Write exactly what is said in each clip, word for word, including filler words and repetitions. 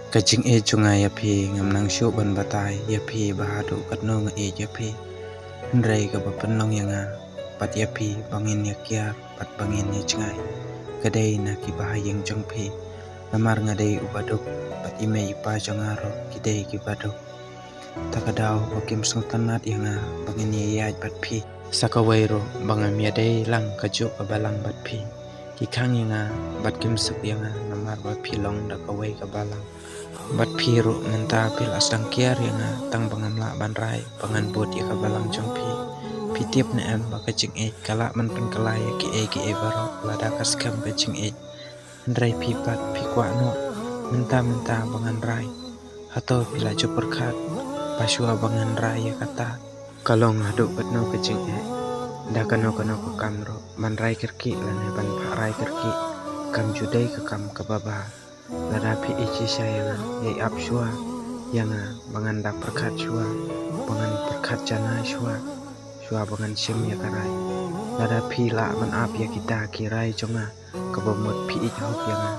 Ka jingïeit jong nga ïa phi ngam nang shuh ban batai ïa phi ba haduh katno nga ïeit ïa phi. Hynrei kaba pynlong ïa nga bad ïa phi ba ngin ïa kiar bad ba ngin ïa jngai ka dei na kiba ha ïing jong phi. Namar nga dei uba duk bad i mei i pa jong nga ruh ki dei kiba duk. Ta ka daw ba kim sngewtynnat ïa nga ba ngin ïa ïaid bad phi. Sa kawei ruh ba ngam ïa dei lang kajuh ka balang bad phi. Ki khang ïa nga bad kim suk ïa nga namar ba phi long da kawei ka balang. Bad phi ruh mynta phi la sdang kiar ïa nga tang ba ngam lah ban rai ba ngan bud ïa ka balang jong phi. Phi tip ne em ba ka jingïeit ka lah ban pynkylla ïa kiei kiei baroh lada ka skhem ka jingïeit. Hynrei phi pat phi kwah noh mynta mynta ba ngan rai. Hato phi la ju pyrkhat ba shuwa ba ngan rai ïa kata, ka long haduh katno ka jingeh? Da kano kano ka kam ruh ban rai kyrkieh lane ban phah rai kyrkieh kam ju dei ka kam kaba bha. Lada phi ïeit shisha ïa nga, ïai ap shuwa ïa nga ba ngan da pyrkhat shuwa, ba ngan pyrkhat janai shuwa, shuwa ba ngan shim ïa ka rai. Lada phi lah ban ap ïa kita ki rai jong nga, kaba mut phi ïeit hok ïa nga.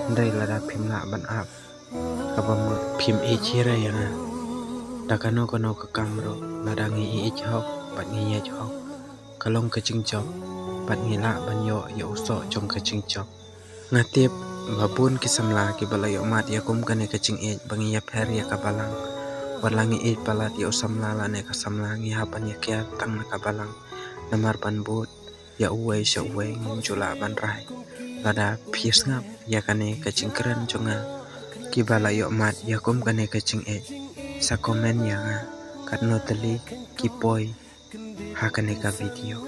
Hynrei lada phim lah ban ap, kaba mut phim ïeit hi re ïa nga. Da kano kano ka kam ruh lada ngi ïeit hok bad ngi ïeit hok, ka long ka jingjop bad ngi lah ban ïoh ïa u soh jong ka jingjop. Nga tip ba bun ki samla kiba la ïoh mad ïa kum kane ka jingïeit ba ngi ïapher ïa ka balang. Wat la ngi ïeit palat ïa u samla lane ka samla ngi hap ban ïa kiar tang na ka balang. Namar ban bud ïa uwei sha uwei ngim ju lah ban rai. Lada phi sngap ïa kane ka jingkren jong nga, kiba la ïoh mad ïa kum kane ka jingïeit, sa comment ïa nga katno tylli ki poi ha kane ka video.